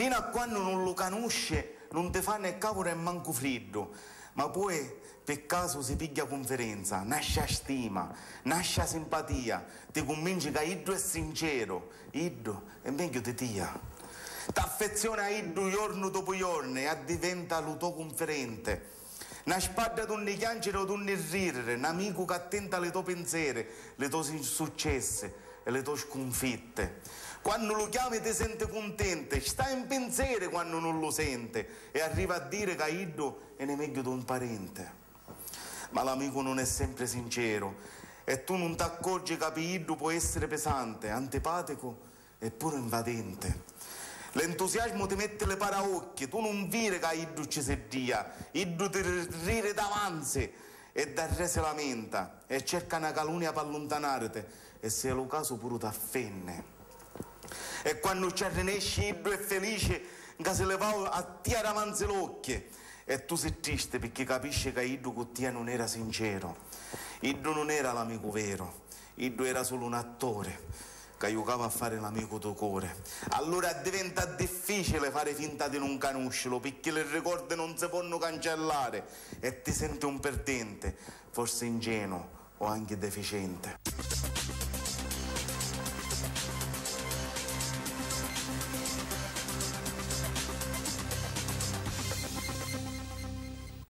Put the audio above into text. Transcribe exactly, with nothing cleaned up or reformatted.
Finu a quannu nun lu canusci, nun ti fa né càuru e mancu friddu, ma poi, pi casu, si pigghia cunfidenza, nasci a stima, nasci a simpatia, ti cunvinci ca iddu è sinceru, iddu è megghiu di tia. T'affezzioni a iddu jornu dopu jornu e addiventa lu to cunfidenti. Na spadda d'unni chianciri o d'unni rìriri, n'amicu ca attenta a li to pinseri, li to si-, successi e li to scunfitti. Quannu lu chiami ti senti cuntenti, stai 'n pinseri quannu nun lu senti e arrivi a diri ca iddu è nemegghiu d'un parenti. Ma l'amicu nun è sempri sinceru e tu nun t'accorgi ca pi iddu poi essiri pisanti, antipaticu e puru invadenti. L'entusiasmu ti metti li paraocchi, tu nun viri ca iddu ci siddìa, iddu ti riri davanzi e darrè si lamenta e cerca na calunia p'alluntanariti e si è lu casu puru t'affenni. E quannu ci arrinesci iddu è felici ca si livau a tia davanzi l'occhi e tu si tristi picchì capisci ca iddu cu tia nun era sinceru. Iddu nun era l'amicu veru, iddu era sulu un attori ca jucava a fari l'amicu dû cori. Allura addiventa difficili fari finta di nun canuscilu, picchì li ricordi nun si ponnu cancellari e ti senti un pirdenti, forsi ingenuu o anchi deficienti.